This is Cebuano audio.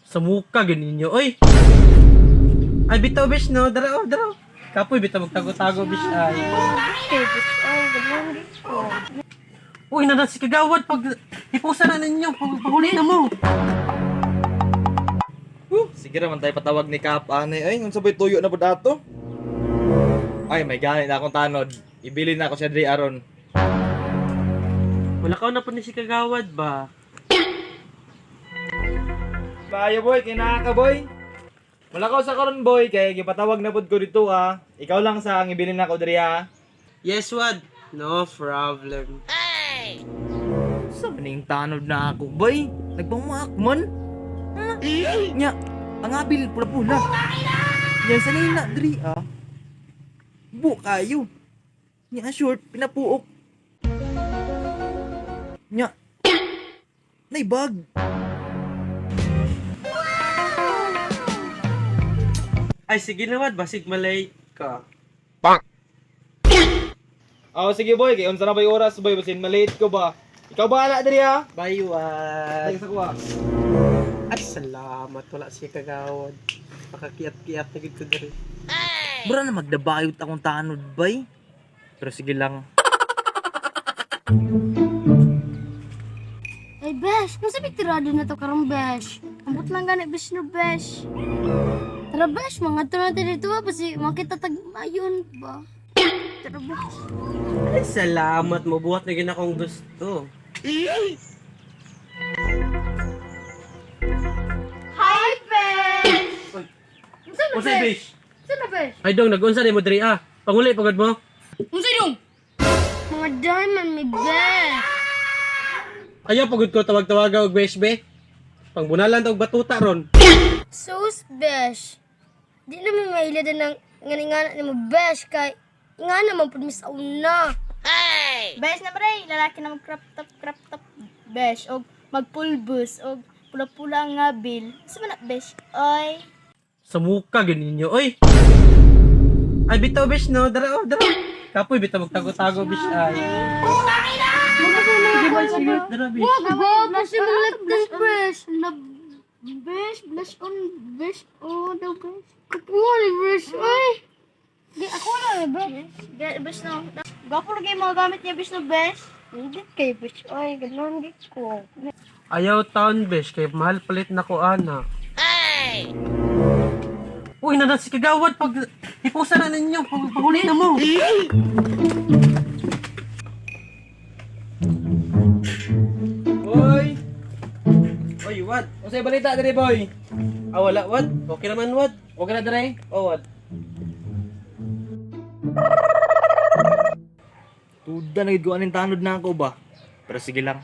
Sa muka ganinyo, oy. Ay bitaw bish no, dara oh, dara. Oh. Kapoy bitaw magtago-tago bish ay. Kay bitch ay, ganun gid ko. Uy, nana si kagawad pag hipusa na ninyo, pag pahuli na mo. Sige raman tayo patawag ni Kap ane ay unsa bay tuyo na pud ato? Ay may gani na akong tanod. Ibili na ako siya diri aron. Wala ka na po ni si kagawad ba? Bayo boy, kinaka ka boy. Wala ka sa karon boy kay gipatawag na pud ko dito ah. Ikaw lang sa ang ibilin nako diri ah. Yes, Wad. No problem. Sa maning tanod na ako boy. Nagpamuak man. Nya, ang abil pula-pula. Nya sa nina diri ah. Bu kayo. Nya short pinapuok. Nya. Naibag. Ay, sige na, Wad. Basig malay ka. Oh, sige boy, kay unsa na ba yung oras boy, basin malate ko ba? Ikaw bahala diri ah. Bye, Wad. Ay, sa kuha. Ay, salamat. Wala si kagawad. Makakiyat-kiyat na gid ko diri. Bra na magdabayot akong tanod bay. Pero sige lang. Ay, besh, nung sabi tirado na to karon, besh. Ambot lang gani, besh no, besh. Tara, besh, mga to natin dito, ah, basi makita tag ayon ba. Tara, besh. Ay, salamat. Mabuhat na gid akong gusto. Hi, besh! Unsa na, Unsay, besh? bish? Unsa na, besh? Ay, dong, nag-unsa ni mo diri ah. Panguli pagod mo. Unsa dong? Mga diamond, may besh. Ayaw pagod ko tawag-tawaga og besh be. Pangbunalan ta og batuta ron. Sus, besh. Di naman maila din ng nganing-ngana ni mo, besh, kay nga naman pud mis una. Besh na pre, lalaki na mag crop top besh og magpulbus og pula-pula ang ngabil. Sa man na besh? Oy. Sa muka ganinyo, oy. Ay bitaw bish no, dara oh, dara. Kapoy bitaw magtago-tago bish ay. Sige ba, sige, dara bish. Wag ba, basta mong lagdas, besh. Na, besh, blush on, besh, oh, daw, besh. Kapuha ni besh, ay. Di, ako na, eh, besh. Besh na. Gwapo lagi mga gamit niya besh no besh. Hindi kay besh, ay, ganun gid ko. Ayaw taon bish kay mahal palit na ko ana. Ay. Uy, nana si kagawad pag hipusa na ninyo, pag pahuli na mo. Boy, Oy, wad. unsay balita diri boy? Ah, wala, wad. Okay naman, wad. Okay na diri? Oh, wad. Tuda na gid ko aning tanod na ako ba. Pero sige lang.